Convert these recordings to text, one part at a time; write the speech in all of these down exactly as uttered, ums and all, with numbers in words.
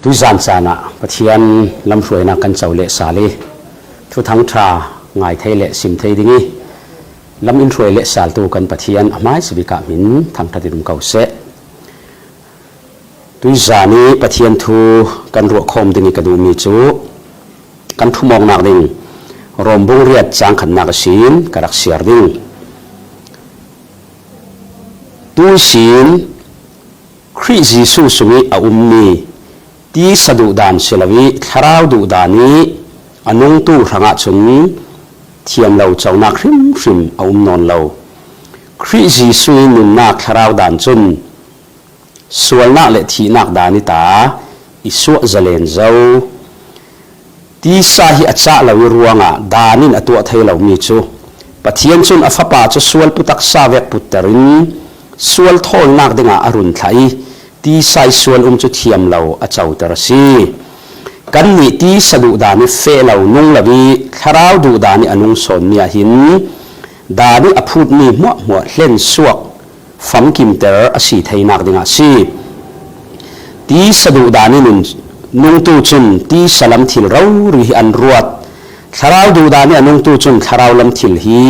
Tuizan caan ah Pathian lamhruainak kan co lehsal i, thuthang ṭha ngai thei le sim thei ding i, lam in hruai lehsaltu kan Pathian a hmaisa bik ah hmin thangṭhat in um ko seh. Tuizan i Pathian thu kan ruahkhawm ding i ka duhmi cu kan ṭhumawknak ding Rom bung riat cang khatnak ihsin ka rak siar ding. Tu ihsin Khrih Jesuh sung i a ummi tisa duhdan si lo i thlarau duhdan i a nungtu hrangah cun thiam lo conak hrimhrim a um nawn lo. Khrih Jesuh i nunnak thlarau dan cun sualnak le thihnak dan i ta i suah zalen zo. Tisa hi a cah lo i ruangah dan in a tuah thei lomi cu Pathian cun a Fapa cu sual pu taksa vek putter in sual thawlnak dingah a run thlah i tisa i sual um cu thiam lo a coter a si. Kannih tisa duhdan i feh lo nung lo i thlarau duhdan i a nung sawnmi ah hin dan i a phutmi hmuahhmuah hlen suak famkimter a si theinak dingah a si. Tisa duhdan i nun nungtu cun tisa lam thil rori hi an ruat. Thlarau duhdan i a nungtu cun thlarau lam thil hi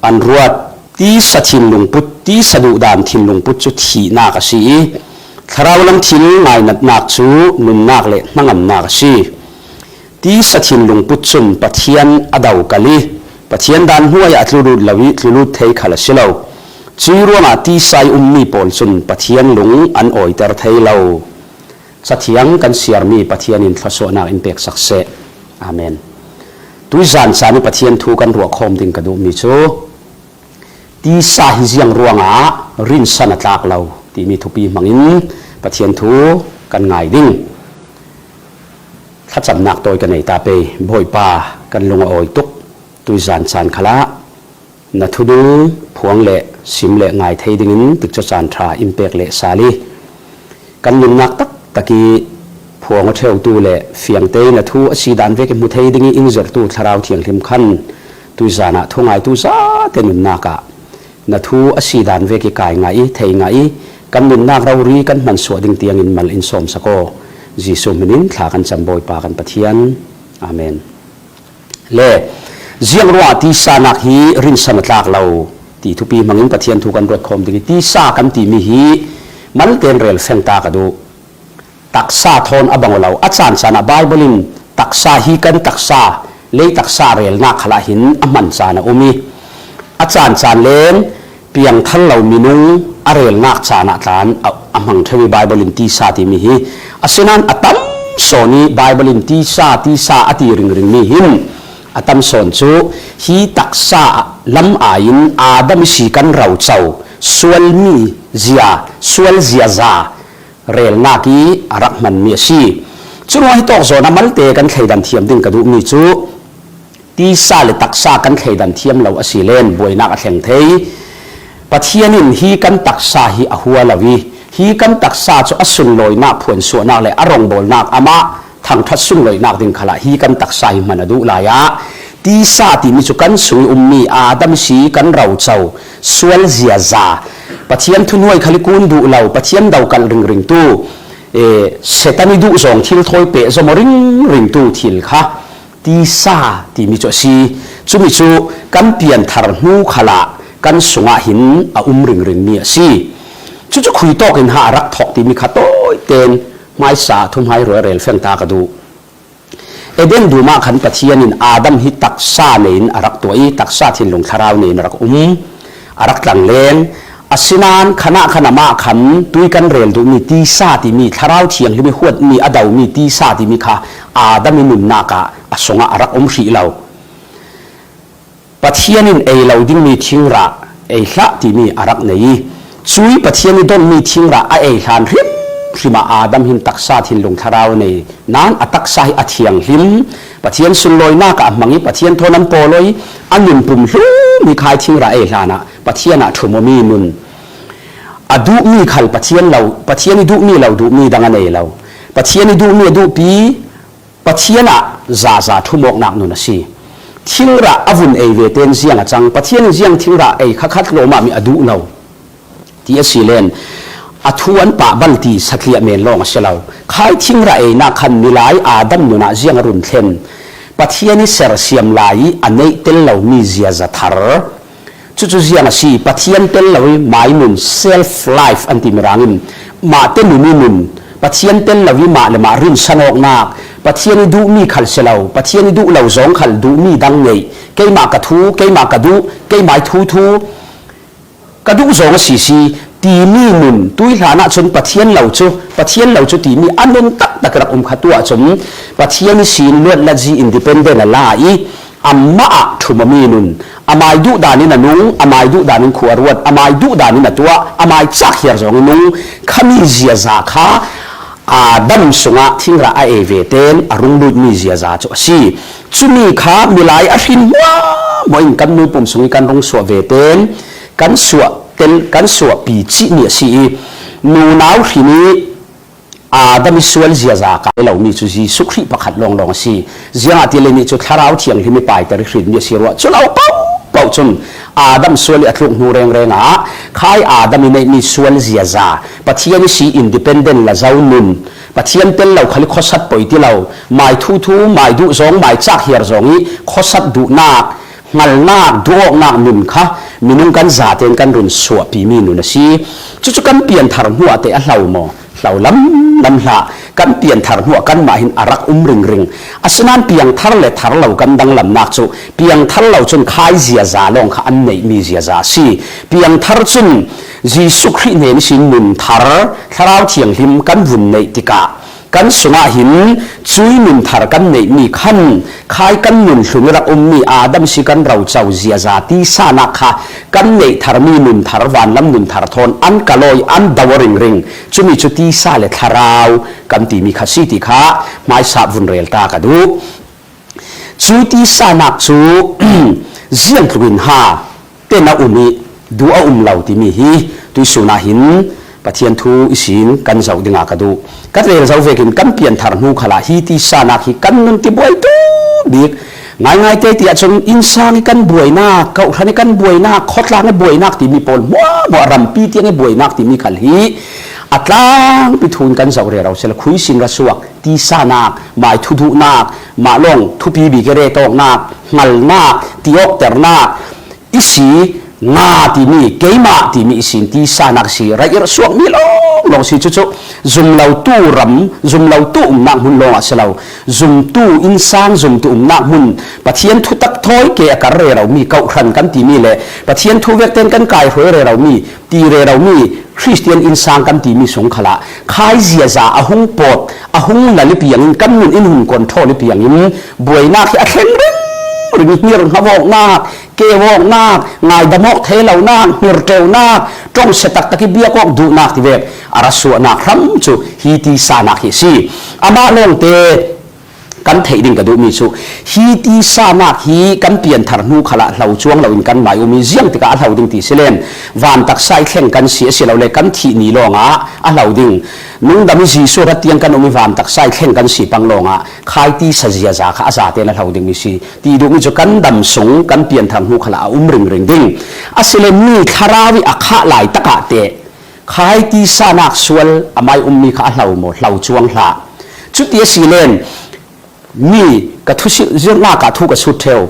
an ruat. Tisa thinlung put, tisa duhdan thinlung put cu thihnak a si i, thlarau lam thil ngainatnak cu nunnak le hnangamnak a si. Tisa thinlung put cun Pathian a do kal i, Pathian dan hnuai ah a tlulut lo i, tlulut thei khal a si lo. Cui ruangah tisa i ummi pawl cun Pathian lung an awiter thei lo. Cathiang kan siarmi Pathian in thluasuahnak in peksak seh. Amen. Tuizan caan i Pathian thu kan ruahkhawm ding ka duhmi cu, tisa hi ziang ruangah rinsan a tlak lo timi thupi hmangin Pathian thu kan ngai ding. Thlacamnak tawi ka nei ta pei, Bawipa, kan lung a awi tuk. Tuizan caan khalah na thudung phuang le sim le ngai thei dingin tikcu caan ṭha in pek lehsal i, kan nunnak taktak i phuang aw ṭheutu le fiangte na thu a si dan vek i hmu thei ding i in zirhtu Thlarau Thianghlim khan tuizan ah thungaitu zate nunnak ah na thu a si dan vek i kai ngah i thei ngah i kan nunnak rori kan hmansuah ding tiangin mal in sawmsak aw. Jesuh hmin in thla kan cam Bawipa kan Pathian. Amen. Le ziang ruangah tisa nak hi rinsan a tlak lo ti thupi hmangin Pathian thu kan ruatkhawm ding i tisa kan timi hi malte in rel feng ta ka duh. Taksa thawn a bang aw lo. A caan caan ah Baibal in taksa hi kan taksa, lei taksa relnak khalah hin a hman caan a um i, a caan caan len piangthar lo minung a relnak caan ah tlan a, a hmang ṭheu i Baibal in tisa timi hi. Asinain a tam sawn i Baibal in tisa, tisa a ti ringringmi hin a tam sawn cu hi taksa lam aiin Adam i si kan roco sualmi zia, sual ziaza relnak i a rak hmanmi a si. Curuang hi tawk zawn a malte kan thleidan thiam ding ka duhmi cu tisa le taksa kan thleidan thiam lo a si len buainak a thleng thei. Pathian in hi kan taksa hi a hua lo i, hi kan taksa cu a sunlawinak, phuansuahnak le a rawngbawlnak amah thangṭhat sunlawinak ding khalah hi kan taksa hi hman a duh lai ah, tisa timi cu kan sung i ummi Adam i si kan roco sual ziaza, Pathian thuhnuai khal i kun duh lo, Pathian dokalh ringringtu, eh, Satan i duhzawng thil thawi pehzom aw ringringtu thil kha tisa timi cu a si. Cumi cu kan pianthar hnu khalah kan sungah hin a um ringringmi a si. Cucu khui tawk in ha a rak thawk timi kha tawiten hmaisa thuhmai ruai rel feng ta ka duh. Eden dum ah khan Pathian in Adam hi taksa nei in a rak tuah i, taksa thinlung thlarau nei in a rak um, a rak tlang len. Asinain khanah khan amah khan tui kan rel duhmi tisa timi, Thlarau Thianghlim i huatmi a domi tisa timi kha Adam i nunnak ah a sungah a rak um hrih lo. Pathian in ei lo dingmi thingrah ei hlah timi a rak nei i, cui Pathian i donmi thingrah a ei hlan hrimhrim ah Adam hin taksa thinlung thlarau nei nain a taksa hi a thianghlim, Pathian sunlawinak ah a hmang i Pathian thawn an pawl aw i a nun pumhlum hi khai thingrah ei hlan ah Pathian ah ṭhum awmi nun a duhmi khal Pathian lo, Pathian i duhmi lo duhmi dang a nei lo. Pathian i duhmi a duhpi Pathian ah zaza ṭhumawknak nun a si. Thingrah a vun ei ve tein ziang a cang, Pathian in ziang thingrah ei khakhat lawmah mi a duh lo ti a si len. A thu an pah bal ti satliah men lawng a si lo. Khai thingrah einak khan milai Adam nunah ziang a run thlen? Pathian i sersiam lai i a neih tel lomi ziaza thar. Cucu ziang a si, Pathian tel lo i mai nun, self life an ti mirangin, mahte nun i nun, Pathian tel lo i mah le mah rinsan awknak, Pathian i duhmi khal si lo, Pathian i duh lo zong khal duhmi dang neih, keimah ka thu, keimah ka duh, keimah i thu thu, ka duh zong a si si, timi nun, tuihlan ah cun Pathian lo cu, Pathian lo cu timi a nun taktak rak um kha tu ahcun Pathian i sin luatlatzi independent a la i, amah ah thum a mi nun, amai duh dan in a nung, amai duh dan in khua a ruat, amai duh dan in a tuah, amai cak hiar zong a nung, khami ziaza kha Adam sungah thingrah a ei ve ten a rung lutmi ziaza cu a si. Cumi kha milai a hrin hmuahhmuah in kan nunpum sung i kan rung suah ve ten kan suah tel, kan suahpi cihmi a si i, nunau hrin i Adam i sual ziaza kai lomi cu Jesuh Khrih pakhat lawnglawng a si. Ziangahtile nih cu Thlarau Thianghlim i paiter i hrinmi a si ruah cu lo pohpoh cun Adam sual i a tluk hnu rengreng ah khai Adam i neihmi sual ziaza, Pathian i si independent la zo nun, Pathian tel lo khal i khuasat poi ti lo, mai thu thu, mai duh zong, mai cak hiar zong i khuasat duhnak, hngalnak, duhawknak nun kha minung kan zaten kan run suahpimi nun a si. Cucu kan pianthar hnuah te a hlo maw? Hlo lam lam hlah. Kan pianthar hnuah kanmah hin a rak um ringring. Asinain piangthar le thar lo kan danglamnak cu piangthar lo cun khai ziaza lawng kha an neihmi ziaza a si. Piangthar cun Jesuh Khrih hnen ihsin nun thar, Thlarau Thianghlim kan vun neih tikah, kan sungah hin cui nun thar kan neihmi khan khai kan nun hlum i rak ummi Adam si kan roco ziaza tisanak kha kan neih tharmi nun thar, vanlam nun thar thawn an kalawi, an do a ringring. Cumi cu tisa le thlarau kan timi kha si ti kha hmaisa vun rel ta ka duh. Cui tisanak cu ziangtluk in ha ten a um i duh a um lo timi hi tuihsun ah hin Pathian thu ihsin kan zoh dingah ka duh. Ka rel zo vekin kan pianthar hnu khalah hi tisanak hi kan nun tibuaitu bik ngaingai te tiah cun innsang i kan buainak, kawhhran i kan buainak, khawtlang i buainak timi pawl hmuahhmuah, rampi tiang i buainak timi khal hi a tlangpi thu in kan zoh rero sila khui sin ra suak. Tisanak, mai thuduhnak, mah lawng thupi bik i retawknak, hngalnak, tiawkternak, i si, nga timi, keimah timi i sin tisanak si, rairh suakmi lawnglawng si. Cucu zumlotu ram, zumlotu umnak hmun lawngah si lo, zumtu innsang, zumtu umnak hmun, Pathian thutak thawi ke a kar reromi, kawhhran kan timi le Pathian thu vekten kan kaihruai reromi, ti reromi Khristian innsang kan timi sung khalah khai ziaza a hung pawt, a hung lal i piangin kan nun in hun control i piangin buainak hi a thleng ringring i hngirhnga vawknak, kevawknak, ngaidam awk thei lonak, hnirteunak, ṭongsia taktak i biak awk duhnak tivek a ra suahnak hram cu hi tisanak hi a si. Amah lawngte kan theih ding ka duhmi cu hi tisanak hi kan pianthar hnu khalah hlo cuang loin kan mai um i ziang tikah a hlo ding ti si len, van taksa i thleng kan si asilole kan thih ni lawngah a hlo ding. Nungdam i Jesuh rat tiang kan um i van taksa i thleng kan si pang lawngah khai tisa ziaza kha a zaten a hlo dingmi si ti duhmi cu kan dam sung kan pianthar hnu khalah a um ringring ding. Asile mi thlarau i a khah lai takah teh khai tisanak sual a mai ummi kha a hlo maw? Hlo cuang hlah. Cuti a si len, mi ka thusilh zirnak ah thu ka sut ṭheu.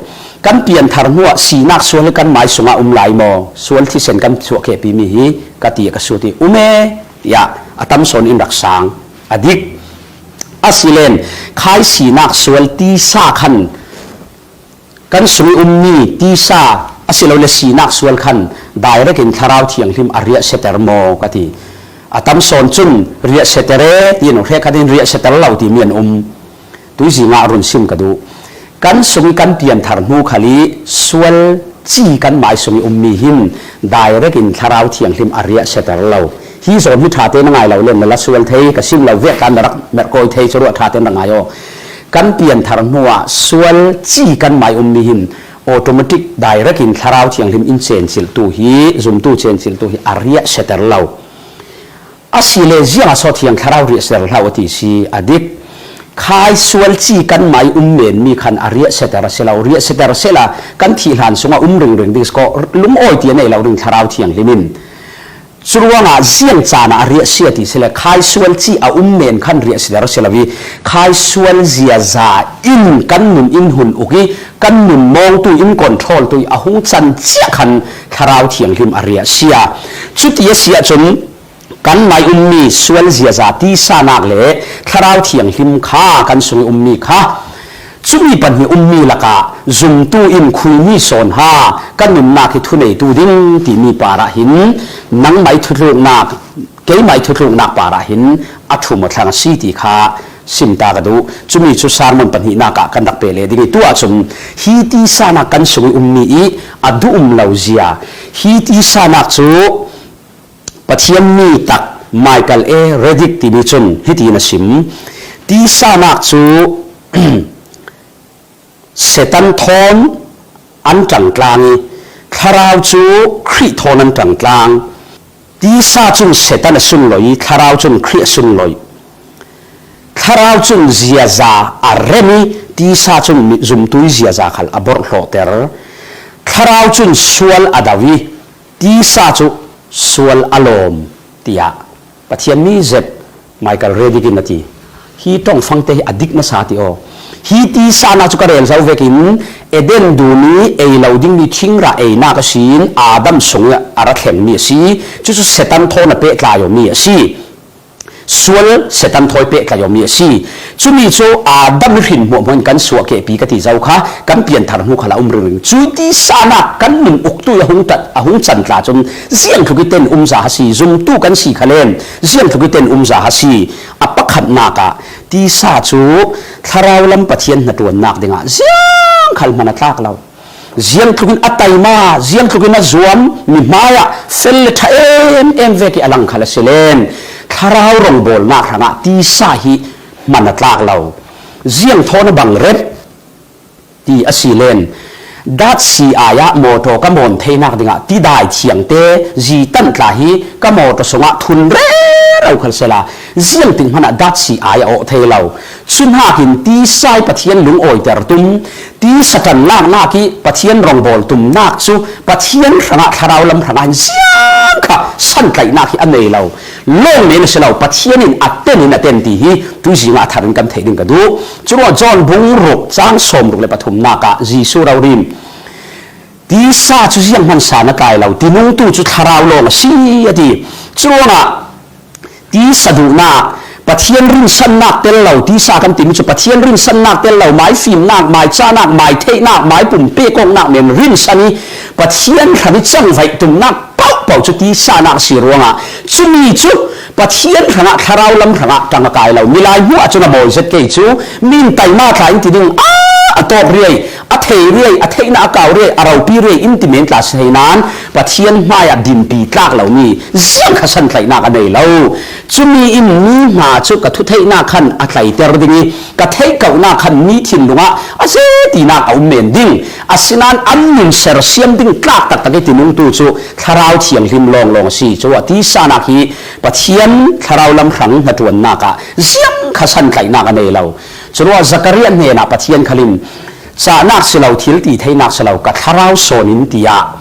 Kan pianthar hnuah sinak sual hi kan mai sungah um lai maw? Sual thisen kan chuahkhehpimi hi ka ti a ka sut i um e tiah a tam sawn in rak sang a dik. Asilen khai sinak sual tisa khan kan sung i ummi tisa asilole sinak sual khan direct in Thlarau Thianghlim a riahsiater maw ka ti. A tam sawn cun riahsiater e tiin hrekkhat in riahsiater lo timi an um. Tuizing ah run sim ka duh. Kan sung i kan pianthar hnu khal i sual ci kan mai sung i ummi hin direct in Thlarau Thianghlim a riahsiater lo. Hi zawn hi ṭha te na ngai lo len na la sual thei, ka sim lo vek kan na rak merhkawi thei, curuah ṭha te na rak ngai aw. Kan pianthar hnuah sual ci kan mai ummi hin automatic direct in Thlarau Thianghlim in cencilhtu hi, zumtu cencilhtu hi a riahsiater lo. Asile ziangah saw Thiang Thlarau riahsiater hlah a ti si a dik. Khai sual ci kan mai um menmi khan a riahsiater a si lo, riahsiater sehla kan thih hlan sungah um ringring ding si ko, lungawi ti a nei lo ding Thlarau Thianghlim in. Curuangah ziang caan ah a riahsia ti si le, khaisual cih a um men khan riahsiater si lo i, khaisual ziaza in kan nun in hun uk i, kan nun mawngtu in control tu i a hung can ciah khan Thlarau Thianghlim a riahsia. Cuti a si ahcun kan nai ummi sual ziaza tisa nak le Thlarau Thianghlim kha kan sung i ummi kha, cumi pahnih ummi lakah zumtu in khuimi sawn ha, kan nunnak hi thuneitu ding timi parah hin nangmah i thutluknak, keimah i thutluknak parah hin a thum aw thlang a si ti kha sim ta ka duh. Cumi cu sermon pahnihnak ah kan rak pe leh ding i, tu ahcun hi tisa nak kan sung i ummi i a duh um lo zia, hi tisa nak cu Pathian mi tak Michael A. Reddick timi cun hitin a sim: Tisa nak cu Satan thawn an ṭangtlang i, Thlarau cu Khrih thawn an ṭangtlang. Tisa cun Satan a sunlawi i, Thlarau cun Khrih a sunlawi. Thlarau cun ziaza a rem i, tisa cun mi-, zumtu i ziaza khal a borhhlawhter. Thlarau cun sual a do i, tisa cu sual a lawm, tiah Pathian mi zet Michael Reddick in a ti. Hi ṭongfangte hi a dik nasa ti aw. Hi tisa nak cu ka rel zo vekin Eden dun i ei lo dingmi thingrah einak a si in Adam sung i a ra thlengmi a si. Cucu Satan thawn a pehtlai awmi a si. Sual Satan thawi pehtlai awmi a si. Cumi cu Adam i hrin hmuahhmuah in kan suahkehpi ka ti zo kha, kan pianthar hnu khal a um ringring. Cui tisa nak kan nun uktu i a hung tat, a hung can tla cun ziangtluk i ten um za a si. Zumtu kan si khalen ziangtluk i ten um za a si. A pakhatnak ah tisa cu thlarau lam Pathian hnaṭuannak dingah ziang khal hman a tlak lo. Ziangtluk in a taima, ziangtluk in a zuam, mi hmaiah fel le ṭha em em vek i a lang khal a si len, thlarau rawngbawlnak hrangah tisa hi hman a tlak lo. Ziang thawn a bang rep ti a si len, datsi ai ah mawṭaw ka mawn theinak dingah tidai thiangte zi tanh tla hi ka mawṭaw sungah thun rero khal sehla, ziangtik hmanah datsi ai a awh thei lo. Cu hnakin tisa i Pathian lungawiter tum, tisa ṭanlaknak i Pathian rawngbawl tumnak cu Pathian hrangah, thlarau lam hrangah hin ziang kha santlaihnak hi a nei lo. Lawng men a si lo, Pathian in a ten in a ten ti hi tuizing ah a thar in kan theih ding ka duh. Curuah John bung ruk cang sawm ruk le pathumnak ah Jesuh rori in, tisa cu zianghman sa na tlai lo, tinungtu cu thlarau lawng a si, a ti. Curuangah tisa duhnak, Pathian rinsannak tel lo, tisa kan timi cu Pathian rinsannak tel lo, mai fimnak, mai cahnak, mai theihnak, mai pumpek awknak men rinsan i Pathian hram i cangvaih tumnak paohpaoh cu tisa nak a si ruangah, cumi cu Pathian hrangah, thlarau lam hrangah ṭang a kai lo. Milai hmuah cun a mawi zet kei cu, min taima tla in ti ding, a, a tawk riai, a thei riai, a theihnak a kau riai, a ropi riai in ti men tla si thei nain Pathian hmaiah dinpi tlak lomi ziang kha santlaihnak a nei lo. Cumi in mi hna cu ka thutheihnak khan a tlaiter ding i, ka theih kauhnak khan mi thinlung ah a zetinak a um men ding. Asinain an nun sersiam ding tlak taktak i tinungtu cu Thlarau Thianghlim lawnglawng a si. Cu a tisa nak hi Pathian thlarau lam hrang hnaṭuannak ah ziang kha santlaihnak a nei lo. Curuah Zakaria hnenah Pathian khal in cahnak si lo, thil ti theinak si lo, ka thlarau sawn in, tiah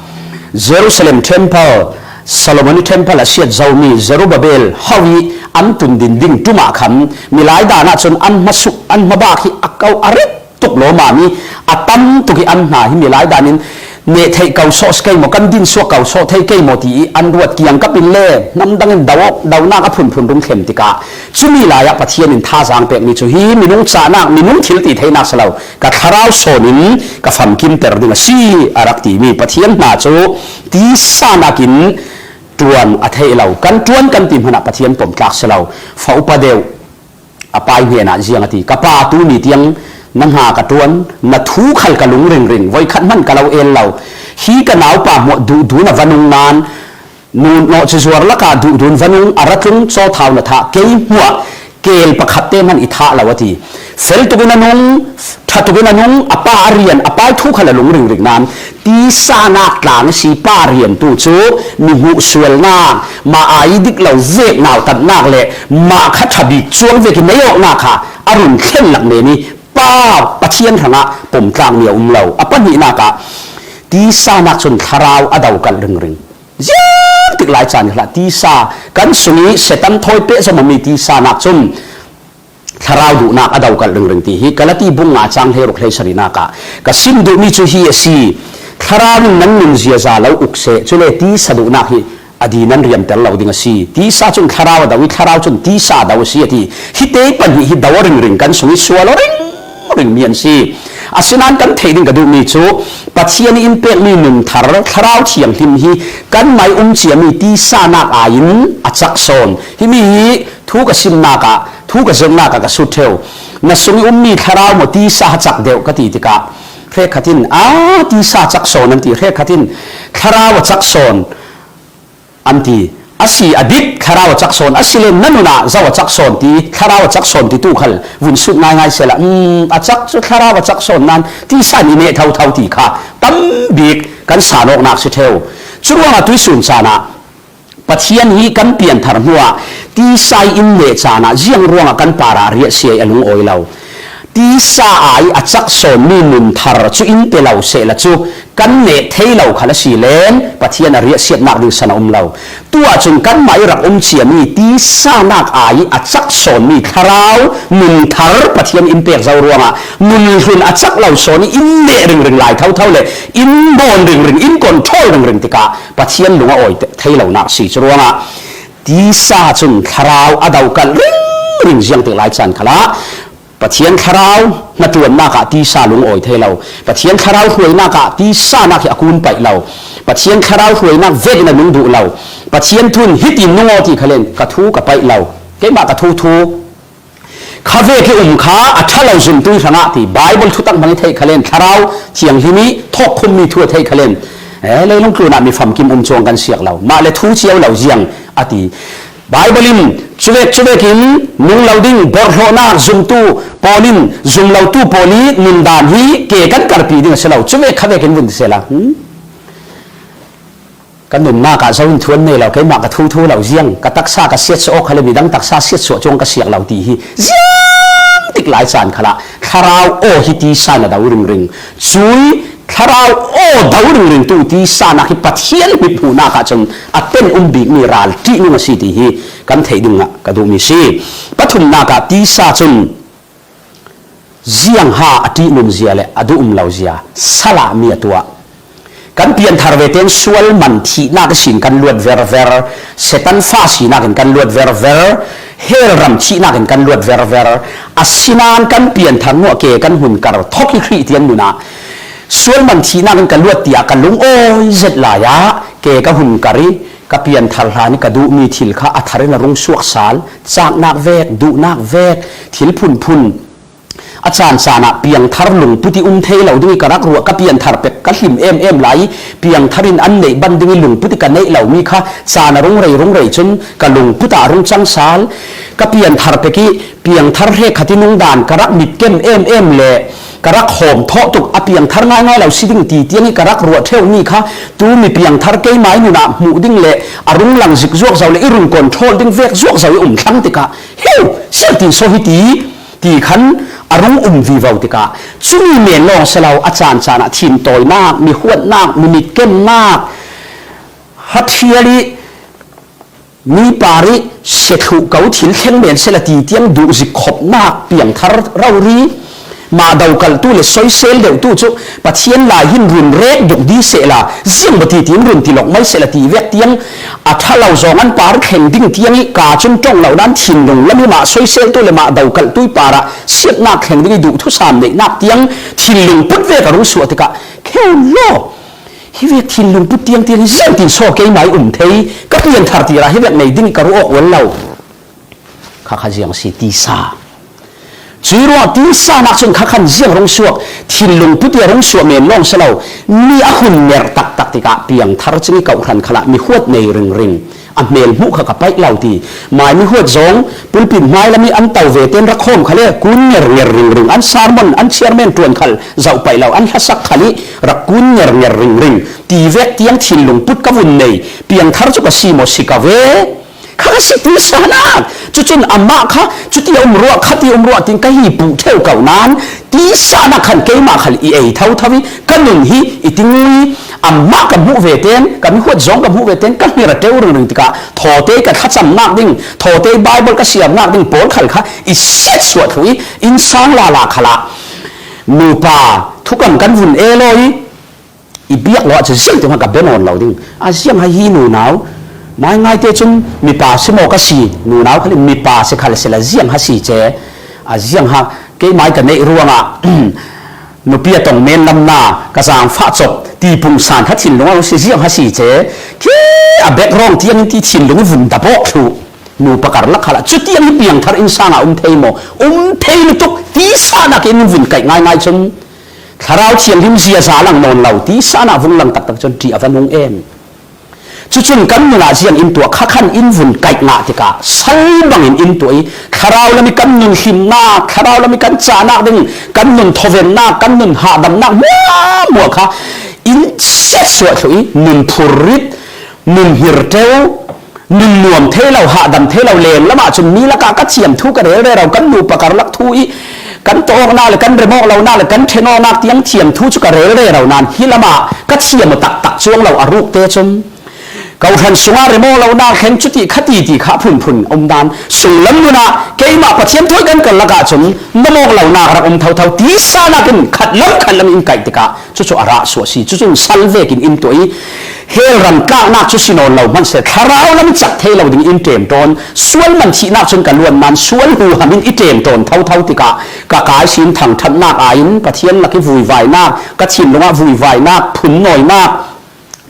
Jerusalem temple, Solomon i temple a siat zomi Zerubbabel ho i an tundin ding ṭum ah khan milai dan ahcun an hmasuk, an hmabak hi a ko a ret tuk lawmam i a tam tuk i an hna hi milai dan in neh theih ko sawh si kei maw, kan din suak ko sawh thei kei maw ti i an ruat kiangkap in le hnam dang in do, donak a phunphun rum thlen tikah cumi lai ah Pathian in thazaang pekmi cu hi minung cahnak, minung thil ti theinak si lo, ka thlarau sawn in ka famkimter ding a si, a rak timi Pathian hna cu tisa nakin ṭuan a theih lo. Kan ṭuan kan ti hmanah Pathian pomtlak si lo. Fa upa deuh a pa i hnenah ziang a ti: Ka pa, tuni tiang na hna ka ṭuan, na thu khal ka lung ringring, voikhat hmanh ka lo el lo. Hi ka naupa hmuah duhdun a va nung nain, nu nawh cu zuar lakah duhdun va nung, a ra tlung cawthau na thah, kei hmuah keel pakhat te hmanh i thah lo, a ti. Fel tukin a nung, ṭha tukin a nung, a pa a rian, a pa i thu khal a lung ringring nain, tisa nak tlang a si pa riantu cu mi hmuh sualnak, mah aa dik lo vek nautatnak le mah kha ṭha bik cuang vekin nei awknak kha a run thlen lak men i pa Pathian hrangah pomtlakmi a um lo. A pahnihnak ah tisa nak cun thlarau a dokalh ringring. Ziang tik lai caan khalah tisa kan sung i Satan thawi peh zomami tisa nak cun thlarau duhnak a dokalh ringring ti hi Galati bung nga cang hleiruk hleisarihnak ah ka sim duhmi cu hi a si. Thlarau in nan nun ziaza lo uk seh, cule tisa duhnak hi a di nan riamter lo ding a si. Tisa cun thlarau a do i thlarau cun tisa a do a si a ti. Hi te pahnih hi do a ringring kan sung i sual aw ringring mi an si. Asinain kan theih ding ka duhmi cu Pathian i in pekmi nun thar thlarau thianghlim hi kanmah i um ciami tisa nak aiin a cak sawn. Himi hi thu ka simnak ah, thu ka zirhnak ah ka sut ṭheu. Na sung i ummi thlarau maw tisa a cak deuh ka ti tikah hrekkhat in, "A, tisa a cak sawn," an ti. Hrekkhat in, "Thlarau a cak sawn," an ti. "A si, a dik, thlarau a cak sawn. A si le na nun ah zo a cak sawn," ti, "Thlarau a cak sawn," ti tu khal vun sut ngaingai sehla, "Um, a cak cu thlarau a cak sawn nain tisa in i neh thotho," ti kha tam bik kan san awknak si ṭheu. Cu ruangah tuisun caan ah Pathian hi kan pianthar hnuah tisa i in neh caan ah ziang ruangah kan parah riahsia i a lungawi lo? Tisa ai a cak sawnmi nun thar cu in pe lo sehla cu kan neh thei lo khal a si len Pathian a riahsiatnak ding san a um lo. Tu ahcun kanmah i rak um ciami tisa nak ai a cak sawnmi thlarau nun thar Pathian in pek zo ruangah nun hlun a cak lo sawn i in neh ringring lai thotho le in bawn ringring, in control ringring tikah Pathian lung a awi thei lonak si. Cu ruangah tisa cun thlarau a dokalh ringring ziang tik lai caan khalah Pathian thlarau hnaṭuannak ah tisa lungawi thei lo. Pathian thlarau hruainak ah tisa nak hi a kun paih lo. Pathian thlarau hruainak vekin a nung duh lo. Pathian thu in hitin nung aw ti khal in ka thu ka paih lo. Keimah ka thu thu kha vek i um kha a ṭha lo zumtu hrangah ti Baibal thutak hmang i theih khal in thlarau thianghlim i thawkkhummi thu a theih khal in, eh, leilung tlunah mi famkim um cuang kan siak lo. Mah le thu cio lo ziang a ti. Baibal in cuvek cuvekin nung lo ding borhhlawhnak zumtu pawl in zum lotu pawl i nundan hi ke kan karpi ding a si lo. Cuvek kha vekin vun ti sehla, hmm? Ka nunnak ah zo in thu an nei lo, keimah ka thu thu lo ziang, ka taksa ka siatsuah awk khal le midang taksa siatsuah cuang ka siak lo ti hi ziang tik lai caan khalah thlarau aw hi tisa in a do ringring. Cui thlarau aw do ringring tu tisa nak hi Pathian mithmuhnak ah cun a ten um bikmi ral ṭihnung a si ti hi kan theih dingah ka duhmi si. Pathumnak ah tisa cun ziangha a ṭihnun zia le a duh um lo zia salahmi a tuah. Kan pianthar ve tein sual man thihnak ihsin kan luat verver, Satan fa sinak in kan luat verver, hell ram thihnak in kan luat verver. Asinain kan pianthar hnuah ke kan hun kar thok i Khrih tian nun ah sual man thihnak in ka luat tiah ka lungawi zet lai ah ke ka hun kar i ka pianthar hlan i ka duhmi thil kha a thar in a rung suak sal, caknak vek, duhnak vek, thil phunphun. A caan caan ah piangthar lungput i um thei lo ding i ka rak ruah, ka pianthar pek ka hlim em em lai i piangthar in an neih ban ding i lungput i ka neih lomi kha caan a rung rei rung rei cun ka lungput ah a rung cang sal. Ka pianthar pek i piangthar hrekkhat i nungdan ka rak mitkem em em le ka rak hawm thawh tuk, a piangthar ngaingai lo si ding ti tiang i ka rak ruah ṭheu mi kha tu mi piangthar keimah i nun ah hmuh ding le a rung lang zik zuak zo le i run control ding vek zuak zo i um thlang tikah, heu, siangtin saw hi ti, ti khan a rung um vivo tikah, cumi men lawng si lo, a caan caan ah thintawinak, mi huatnak, mi mitkemnak, hathial i mi par i sia thluh ko thil thleng men sehla ti tiang duhzik khopnak piangthar rori, mah dokalhtu le soisel deuhtu cu Pathian lai hin run rek duk di sehla, ziang bati tiin run ti lawk mai sehla ti vek tiang a ṭha lo zong an par thleng ding tiang i ka cun ṭong lo nan thinlung lam i mah soiseltu le mah dokalhtu i parah siatnak thleng ding i duh thusam neihnak tiang thinlung put vek a rung suah tikah, kheu law, hi vek thinlung put tiang tiang hi ziangtin saw keimah i um thei, ka pianthar tirah hi vek nei ding i ka ruah awk ual lo. Kha kha ziang si tisa. Cui ruah tisa nak cun kha khan ziang rung suak, thinlung put i a rung suah men lawng si lo, mi a hun ner taktak tikah piangthar cing i kauhran khalah mi huat nei ringring. A hmel hmuh kha ka paih lo ti. Mai mi huat zong pulpit hmai lam i an to ve tein rak khawm khal le kun nger nger ringring, an sermon, an chairman ṭuan khal zoh paih lo, an hlasak khal i rak kun nger nger ringring ti vek tiang thinlung put ka vun nei. Piangthar cu ka si maw, si ka ve? Kha ka si tisa nak. Cucun amah kha cuti a um ruah, khati a um ruah tiin ka hi puh ṭheu ko nan tisa nak khan keimah khal i ei thotho i ka nun hi i tingui Amah ka hmuh ve ten, ka mihuat zawng ka hmuh ve ten, ka hmir a teu ringring tikah, thawte ka thlacamnak ding, thawte Bible ka siamnak ding pawl khal kha i siatsuah thluh i, innsang lala khalah nupa thukam kan vun e law i, i biak lo ah cu ziang tiang ka be nawn lo ding. A ziang hai hi nunau, mai ngaite cun mipa si maw ka si, nunau khal in mipa si khal sila ziang ha si ce, a ziang ha keimai ka neih ruangah nupi a tong men lamna, ka zaangfah cop ti pungsan kha thinlung a si ziang ha si ce, khi a background tiang in ti thinlung i vun dap awk thluh. Nupa karlak khalah cutiang hi piangthar innsang ah um thei maw? Um thei lutuk. Tisa nak in vun kaih ngaingai cun Thlarau Thianghlim ziaza lang nawn lo. Tisa nak vung lang taktak cun ṭih a va nung em. Cucun kan nun ah ziang in tuah kha khan in vun kaih ngah tikah sal bangin in tuah i, Thlarau lam i kan nun hlimnak, Thlarau lam i kan cahnak ding, kan nun thovennak, kan nun hahdamnak hmuahhmuah kha in siatsuah thluh i, nun phurrit, nun hmir teu, nun nuam thei lo, hahdam thei lo, leng lamah cun mi lakah ka thiam thu ka rel rero, kan nupa karlak thu i, kan tawknak le kan remawk lonak le kan ṭhenawknak tiang thiam thu cu ka rel rero nan hi lamah ka thiam aw taktak cuang lo a ruk te cun, Kohhran sungah remawk lonak thleng cuti kha titi kha phunphun a um dan, sunglam nun ah keimah Pathian thawi kan kal lakah cun na mawk lonak rak um thotho. Tisa nakin khat lam khat lam in kaih tikah cucu a rah suah si. Cucun sal vekin in tuah i, hell ram tlaknak cu si nawn lo hmanhseh, thlarau lam i cak thei lo ding in ṭemṭawn, sual man thihnak cun ka luan nan sual huham in i ṭemṭawn thotho tikah ka kai sin thangṭhatnak aiin Pathian lak i vuivainak, ka thinlung ah vuivainak, phunnawinak,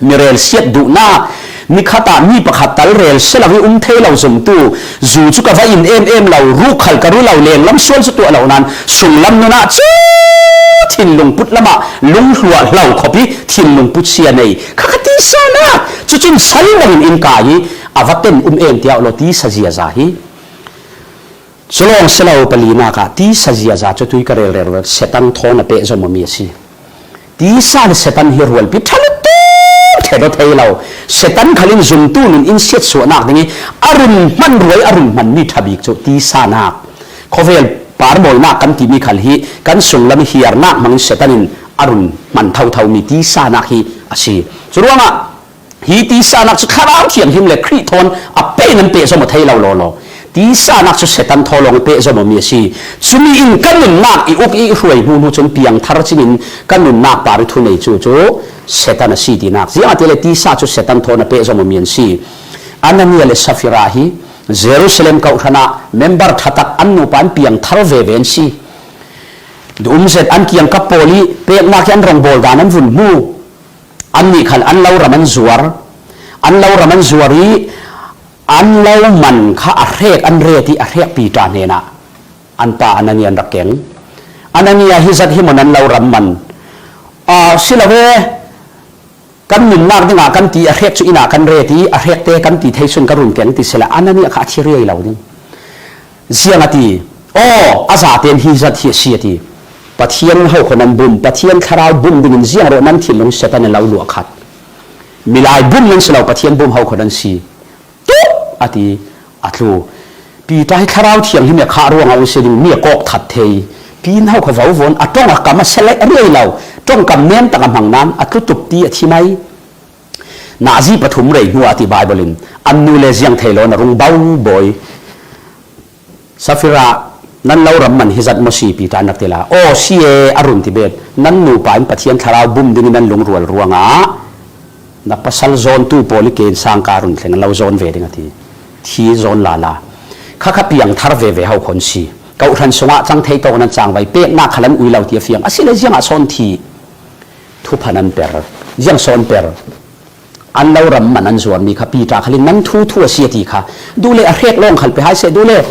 mi rel siat duhnak, ni khat ah mi pakhat tal rel si lo i um thei lo zumtu zu cu ka va in em em lo, ruk khal ka ru lo, lenglam sual cu tuah lo nan, sunglam nun ah cu thinlung put lamah lunghluah hlo khawp i thinlung put sia nei kha kha tisa nak. Cucun sal bangin in kai i a va ten um em tiah law tisa ziaza hi. Cu lawng si lo, palinak ah tisa ziaza cu tui ka relrel Satan thawn a pehzom awmi a si. Tisa le Satan hi rualpi ṭha lutuk ṭhetaw thei lo. Satan khal in zumtu nun in siatsuahnak ding i a run hman ruai, a run hmanmi ṭha bik cu tisa nak, khawvel parbawinak kan timi khal hi kan sunglam i hiarnak hmangin Satan in a run hman thothomi tisa nak hi a si. Curuangah hi tisa nak cu Thlarau Thianghlim le Khrih thawn a peh nan pehzom aw thei lo lawlaw. Tisa nak cu Satan thaw lawng i pehzom awmi a si. Cumi in kan nunnak i uk i hruai hnu hnu cun piangthar cingin kan nunnak par i thunei cu cu Satan a si tinak. Ziangahtile tisa cu Satan thawn a pehzom awmi an si. Anania le Safira hi Jerusalem kohhran ah member ṭhatak an nupa in piangthar veve an si. Duhum zet an kiangkap pawl i peknak i an rongbawl dan an vun hmu. Annih khal an lo ram an zuar, an lo ram an zuar i an lo man kha a hrek an ret i a hrek Piter hnenah an pa Anania an rak keng. Anania, hi zat hi maw nan lo ram man? Ah, si lo e, kan nunnak dingah kan ti a hrek cu inn ah kan ret i a hrekte kan ti thei cun ka run keng ti sila Anania kha a thi riai lo ding. Ziang a ti, aw, a zaten hi zat hi a si a ti. Pathian ho khaw nan bum, Pathian thlarau bum dingin ziang rawh nan thinlung Satan in lo luah khat. Milai bum nan si lo, Pathian bum ho khaw nan si. Tuk! A ti, a tlu. Piter hi Thlarau Thianghlim i a khah ruangah a si ding mi a kawk that thei. Pin ho khaw vovo in a ṭong a kam a si leh a riai lo. Ṭongkam nem tak a hmang nan a tlu tuk ti a thi mai. Nazi pathum rei hnu ah a ti Bible in an nu le ziang thei lo na rung bau bawi. Safira, nan lo ram man hi zat maw si Piter nak ti la. Aw, si e, a run ti bet. Nan nupa in Pathian thlarau bum dingin nan lungrual ruangah na pasal zawntu pawl i ken sang ka run thleng an lo zawn ve ding a ti. Thi zawn lala. Khakha piangthar veve ho khaw an si. Kohhran sungah cang thei tawk nan cangvai peknak khal an ui lo ti a fiang. A si le ziangah sawn thi. Thuphan an per. Ziang sawn per. An lo ram man an zuarmi kha Piter khal in nan thu thu a si a ti kha. Duh le a hrek lawng khal pe hai seh, duh le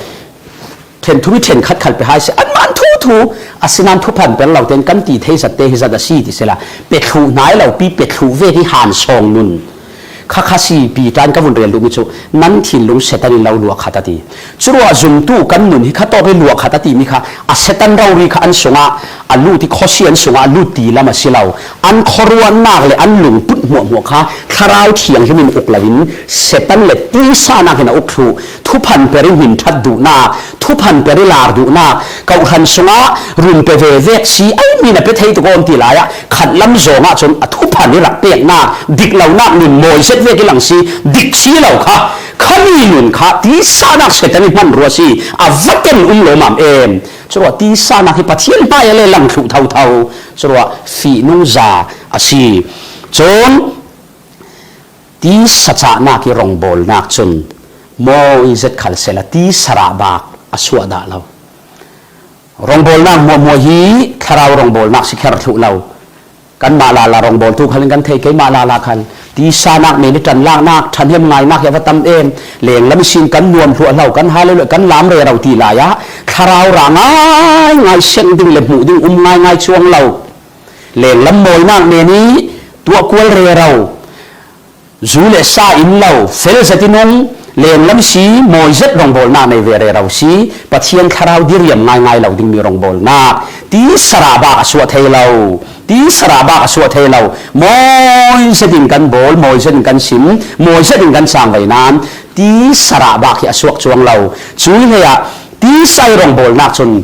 ṭhen thu i ṭhen khat khal pe hai seh. Anmah an thu thu a si nan thuphan per lo tein kan ti thei zat te hi zat a si ti sela. Pe thluh hnai lo pi, pe thluh vek hi han sawng nun. Kha kha si Piter in ka vun rel duhmi cu nan thinlung Satan in lo luah khat a ti. Curuah zumtu kan nun hi kha tawk i luah khat a timi kha a Satan rori kha an sungah a lut i khawsia an sungah a lut ti lam a si lo. An khuaruahnak le an lungput hmuahhmuah kha Thlarau Thianghlim in uk loin Satan le tisa nakin a uk thluh. Thuphan per i hminṭhat duhnak, thuphan per i lar duhnak, kohhran sungah run pe ve vek si, ai na pe thei tuk om ti lai ah, khat lam zawng ah cun a thuphan i rak peknak, dik lonak nun mawi zet vek i lang si, dik si lo kha, khami nun kha tisa nak Satan i hman rua si, a va ten um lo mam em. Curuah tisa nak hi Pathian hmai a le lang thluh thotho. Curuah fihnung za a si. Cun tisa cahnak i rongbawlnak cun mawi zet khal sehla tisa rah bak a suah dah lo. Rongbawlnak hmuahhmuah hi thlarau rongbawlnak si kher thluh lo. Kanmah lala rongbawltu khal in kan thei, keimah lala khal. Tisa nak men i ṭanlaknak, ṭhahnem ngainak hi a va tam em. Lenglam sin kan nuam hluah hlo, kan hallelujah, kan lam rero ti lai ah thlarau ra ngaingai, seng ding le hmuh ding um ngaingai cuang lo. Lenglam mawinak men i tuah kual rero, zu le sa in lo, fel zet in um, lenglam si, mawi zet rongbawlnak nei ve rero si, Pathian thlarau diriam ngaingai lo dingmi rongbawlnak tisa rah bak a suah thei lo. Tisa rah bak a suah thei lo. Mawi zet in kan bawl, mawi zet in kan sim, mawi zet in kan cangvai nan tisa rah bak hi a suak cuang lo. Cui hlei ah tisa i rongbawlnak cun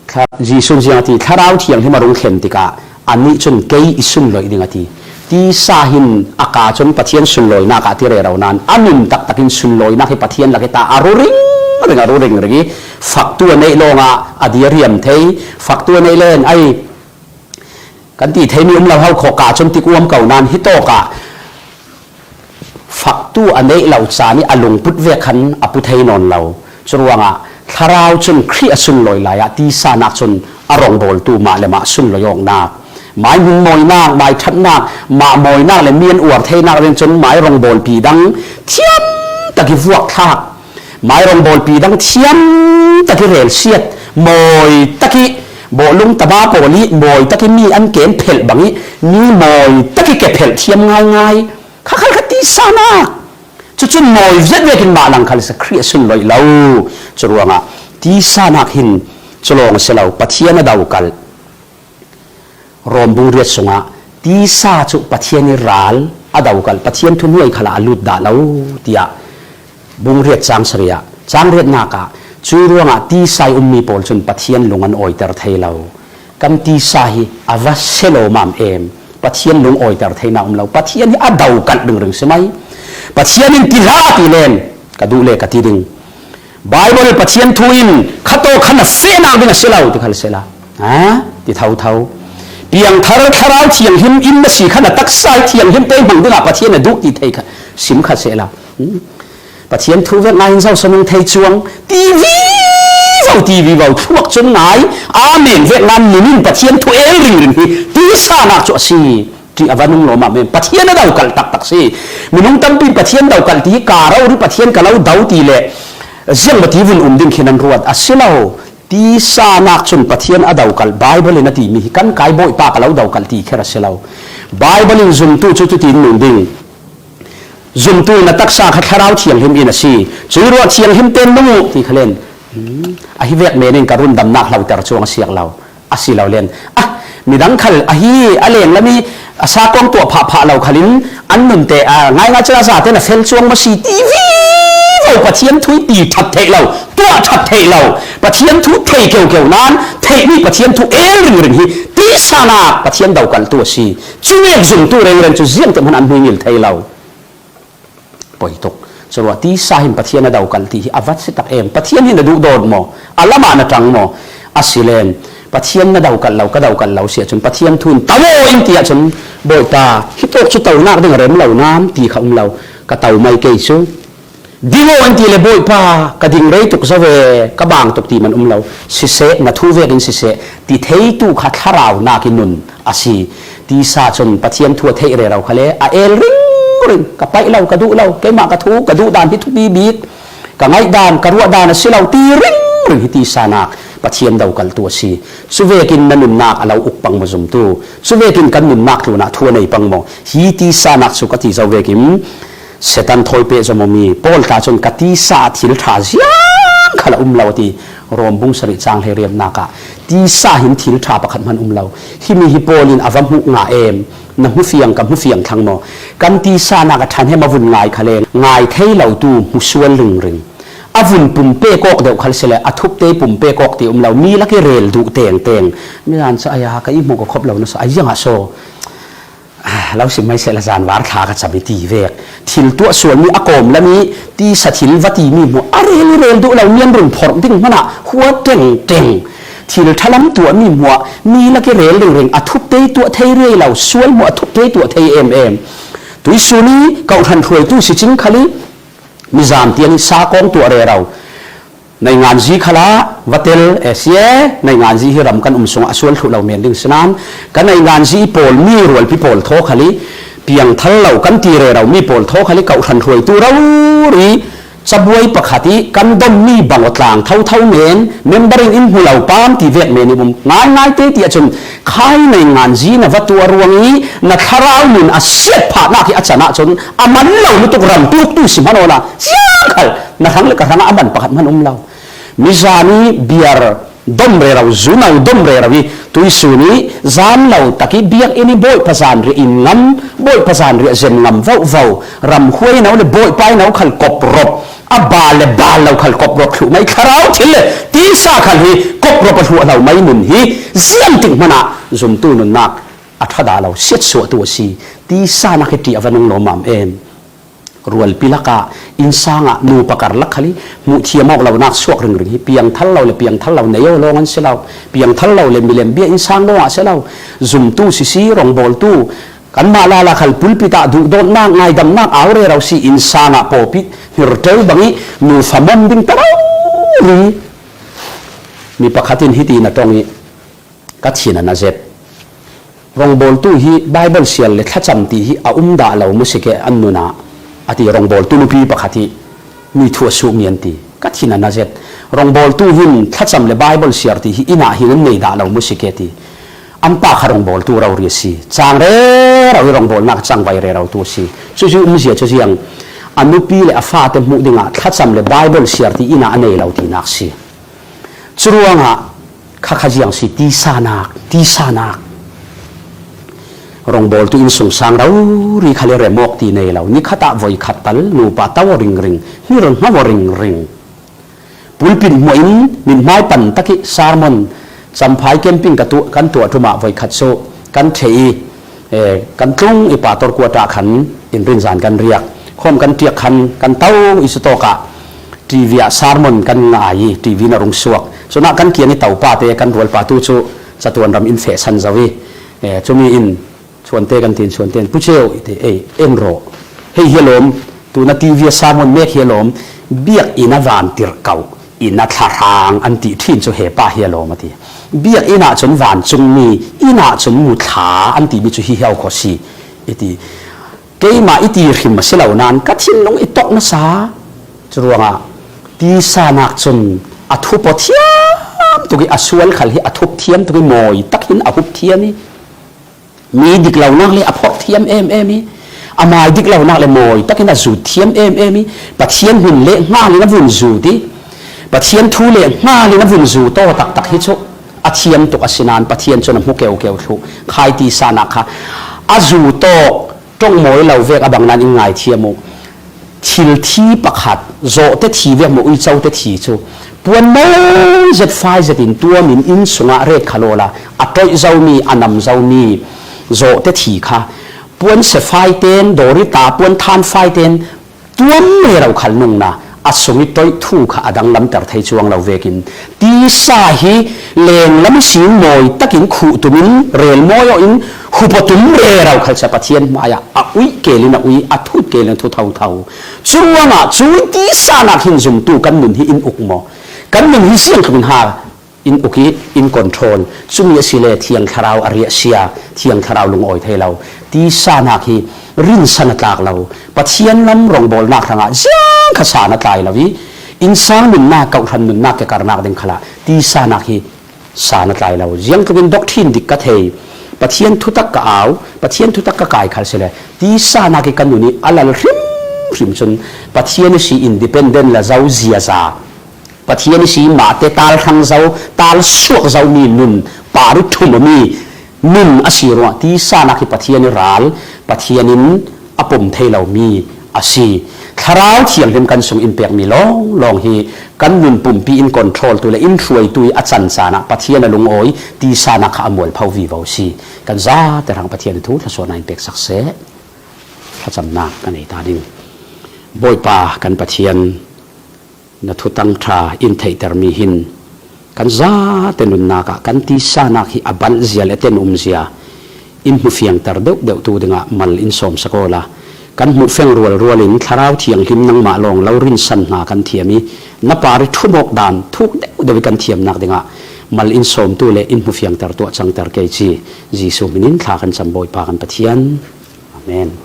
Thla-, Jesuh in ziang a ti, Thlarau Thianghlim a rung thlen tikah anih cun kei i sunloih ding a ti. Tisa hin a ka cun Pathian sunlawinak ah a ti rero nan a nun taktakin sunlawinak hi Pathian lak i ta a ru ringring, a ru ringring i faktu a neih lawngah a diriam thei, faktu a neih len ai kan ti theimi um lo, ho khawh ka cun ti kuam ko nan hi tawkah faktu a neih lo caan i a lungput vek khan a pu thei nawn lo. Curuangah Thlarau cun Khrih a sunlawi lai ah tisa nak cun a rongbawltu mah le mah sunlawi awknak, mai hmun mawinak, mai ṭhatnak, mah mawinak le mi an uar theinak ring cun mai rongbawlpi dang thiam tak i vuak thlak, mai rongbawlpi dang thiam tak i relsiat, mawi tak i bawhlung tama pawl i mawi tak i mi an kem phelh bang i mi mawi tak i ke phelh thiam ngaingai. Kha khal kha tisa nak. Cucun mawi zet vekin mah lang khal si, Khrih a sunloih lo. Curuangah tisa nak hin cu lawng a si lo, Pathian a dokalh. Rom bung riat sungah tisa cu Pathian i ral a dokalh, Pathian thuhnuai khalah a lut dah lo, tiah bung riat cang sarih ah, cang riatnak ah, cui ruangah tisa i ummi pawl cun Pathian lung an awiter thei lo. Kan tisa hi a va si lo mam em. Pathian lung awiter theinak um lo. Pathian hi a dokalh ringring si mai. Pathian in ti hlah a ti len ka duh le ka ti ding. Baibal Pathian thu in kha tawk kha na fehnak ding a si lo ti khal sehla, ha? Ti thotho. Piangthar Thlarau Thianghlim in na si kha na taksa i thianghlim pei hmang dingah Pathian a duh ti thei kha, sim kha sehla. Hmm. Pathian thu vek ngai in zohsonung thei cuang. Ti vivo, ti vivo. Thluak cun ngai. Amen vek ngan min in Pathian thu el ringring hi tisa nak cu a si. Ṭih a va nung lawmam men. Pathian a dokalh taktak si. Minung tampi Pathian dokalh ti hi ka rori Pathian ka lo do ti le ziangmati vun um ding khi nan ruat a si lo. Tisa nak cun Pathian a dokalh, Baibal in a timi hi kan kai Bawipa ka lo dokalh ti kher a si lo. Baibal in zumtu cu cutin nun ding. Zumtu na taksa kha Thlarau Thianghlim in a si. Cui ruah thianghlim ten nung uh ti kha len. Hmm, ahi vek men in ka rundamnak hloter cuang a siak lo. A si lo len. Ah, midang khal ahi a lenglam i a sakawng tuah phahphah lo khalin an nunte a ngaingai cun a zate na fel cuang maw si ti vivo Pathian thu i ti ṭhat theih lo, tuah ṭhat theih lo. Pathian thu thei keukeu nan theihmi Pathian thu el ringring hi tisa nak Pathian dokalhtu a si. Cu nek zumtu rengreng cu ziangte hmanh an hmui ngil thei lo. Poi tuk. Curuah tisa hin Pathian a dokalh ti hi a vat si tak em. Pathian hin a duh dawt maw? A lamah na ṭang maw? A si len. Pathian na dokalh lo, ka dokalh lo si ahcun Pathian thu in to aw in ti ahcun, Bawipa, hi tawk cu tonak ding a rem lo nam ti kha um lo. Ka to mai kei cu. Ding aw in ti le, Bawipa, ka ding rei tuk zo ve, ka bang tuk ti man um lo. Siseh, na thu vekin siseh, ti theitu kha thlarau nak i nun a si. Tisa cun Pathian thu a theih rero kha le a el ringring, ka paih lo, ka duh lo, keimah ka thu, ka duh dan hi thupi bik, ka ngaih dan, ka ruah dan a si lo ti ringring hi tisa nak Pathian dokalhtu a si. Cuvekin na nunnak a lo uk pang maw zumtu? Cuvekin kan nunnak tlunah thu a nei pang maw? Hi tisa nak cu ka ti zo vekin Satan thawi pehzom awmi Paul ta cun ka tisa ah thil ṭha ziang khal a um lo a ti. Rom bung sarih cang hleiriamnak ah tisa hin thil ṭha pakhat hmanh um lo. Himi hi Paul in a va hmuh ngah em? Na hmu fiang, ka hmu fiang thlang maw? Kan tisa nak a ṭhahnem a vun ngai kha le ngai thei lotu hmusual ringring. a vun pum pek awk deuh khal sile, a thupte pum pek awk ti um lo, mi lak i rel duh tengteng. Mizan sa aya ka i hmuh ka khop lo nasa a ziangah saw. Ah, lo sim mai sela zanvar thla ka cham i ti vek. Thil tuah sual mi a kawm lam i tisa thil va ti mi hmuh a rel i rel duh lo, mi an run phorh ding hmanah hua tengteng. Thil thalam tuah mi hmuah mi lak i rel ringring, a thupte tuah thei rei lo, sual hmuah a thupte tuah thei em em. Tuisun i kauhran hruaitu si cing khal i mizan tiang i sa kawng tuah rero. Nainganzi khala va tel e sia, nainganzi hi ram kan um sungah a sual thluh lo men ding sinan, ka nainganzi i pawl mi rualpi pawl thaw khal i piangthal lo kan ti rero mi pawl thaw khal i kauhran hruaitu rori cabuai pakhat i kan dom mi bang aw tlang thotho men, member in in hmu lo pam ti vek men i um ngaingai te ti a cun khai nainganzi na va tuah ruang i na thlarau nun a siat phahnak hi a can ah cun a man lo lutuk ram tuktu si hman awla ziang khal na hrang le ka hrangah a man pakhat hman um lo. Mizan i biar dom rero, zunau dom rero i tuisun i zan lo tak i biakinn i bawi pazan riah in ngam, bawi pazan riah zen ngam vovo, ramhuai no le bawi pai no khal kop rop, a bal le bal lo khal kop rop thluh mai, thlarau thil le tisa khal hi kop rop a thluah lo mai nun hi ziam tik hmanah zumtu nunnak a thadah lo siatsuahtu a si. Tisa nak hi ṭih a va nung lo mam em. Rualpi lakah, innsang ah, nupa karlak khal i hmuh thiam awk lonak suak ringring hi piangthal lo le piangthal lo nei aw lawng an si lo, piangthal lo le milem bia innsang lawngah si lo, zumtu sisi, rawngbawltu, kanmah lala khal pulpit ah duhdawtnak, ngaidamnak au rero si, innsang ah pawlpi hnirtel bang i nufa mawm ding ta rori. Mi pakhat in hiti na tong i, ka thin a na zet. Rawngbawltu hi Bible siar le thlacam ti hi a um dah lo mu si ke an nunah a ti, rawngbawltu nupi pakhat hi mi thu a suk ngian ti ka thin a na zet. Rawngbawltu hin thlacam le Bible siar ti hi inn ah hin an nei dah lo mu si ke ti. An pa kha rawngbawltu rori a si. Cang rero i rawngbawlnak cangvai rero tu a si. Cucu umzia cu ziang a nupi le a fate hmuh dingah thlacam le Bible siar ti inn ah a nei lo tinak si. Curuangah khakha ziang si tisanak, tisanak. Rawngbawltu innsungsang rori khal i remawk ti nei lo. Nikhat ah voikhat tal nupa to aw ringring, hnir hngo aw ringring. Pulpit hmuah in mithmai pan tak i sermon Champhai camping ka tuah, kan tuah ṭum ah voikhat cu kan ṭheh i, eh, kan tlung i pastor quarter ah khan in rinzan kan riak. Khawm kan ṭiak khan kan to i cutawk ah T V ah sermon kan ngai i T V na rung suak. Cunah kan kiang i to pate kan rualpa tu cu catuan ram in fehsan zo i, eh, cumi in chuante kan tin, chuante in, Pu Ceu, i ti, ei, en rawh. Hei hi a lawm, tuna T V a sermon mek hi a lawm, biakinn a vantirh ko, inn a thlahrang an ti ṭhin cu he pa hi a lawm a ti. Biakinn ah cun vancungmi, inn ah cun muthla an timi cu hi hiau kho si, i ti. Keimah i ti hrim a si lo nain ka thinlung i tawk nasa. Curuangah tisanak cun a thup aw thiam tuk i a sual khal hi a thup thiam tuk i mawi tak hin a hup thiam i mi dik lonak le a phorh thiam em em i a mai dik lonak le mawi takin a zut thiam em em i Pathian hun le hngal in a vun zut i Pathian thu le hngal in a vun zut aw taktak hi cu a thiam tuk a si nain Pathian cun a hmu keukeu thluh. Khai tisanak kha a zut aw ṭongmawi lo vek a bang nan in ngaithiam uh. Thil thi pakhat, zawhte thi vek maw, uicote thi cu puan mawi zet fai zet in tuam in inn sungah ret kha lawla a toih zomi, a nam zomi zawhte thi kha puan se fai ten, dawrita puan than fai ten tuam rero khal nungna a sung i toih thu kha a danglamter thei cuang lo vekin tisa hi lenglam ihsin mawi takin khuh tumin rel mawi awh in hup aw tum rero khal cia Pathian hmaiah a uih kelin a ui, a thut kelin a thu thotho. Curuangah cu tisanak hin zumtu kan nun hi in uk maw? Kan nun hi ziangtlukin ha in uk i in control. Cumi a si le Thiang Thlarau a riahsia, Thiang Thlarau lungawi thei lo. Tisanak hi rinsan a tlak lo. Pathian lam rawngbawlnak hrangah ziang kha san a tlai lo i innsang nunnak, kawhhran nunnak kekarnak ding khalah tisanak hi san a tlai lo. Ziangtlukin doctrine dik ka thei, Pathian thutak ka au, Pathian thutak ka kai khal sile tisanak i ka nun i a lal hrimhrim cun Pathian i si independent la zo ziaza, Pathian i si mahte tal hrang zo, tal suak zomi nun par i thum awmi nun a si ruangah tisanak i Pathian i ral, Pathian in a pom thei lomi a si. Thlarau Thianghlim kan sung in pekmi lawnglawng hi kan nun pumpi in control tu le in hruaitu i a chan chan ah Pathian a lungawi tisan ah kha a mualpho vivo si. Kan zate hrang Pathian thu thluasuahna in peksak seh. Thlacamnak kan ei ta ding. Bawipa kan Pathian, na thutang ṭha in theihtermi hin kan zate nunnak ah kan tisanak hi a balh zia le a ten um zia in hmufiangter deuhdeuh tu dingah mal in sawmsak awla, kan hmuhfeng rualrual in Thlarau Thianghlim nangmah lawng lo rinsan hna kan thiam i, na par i ṭhumawk dan thuk deuhdeuh i kan thiamnak dingah mal in sawmtu le in hmufiangter tuah cangter kei ci. Jesuh min in thla kan cam Bawipa kan Pathian. Amen.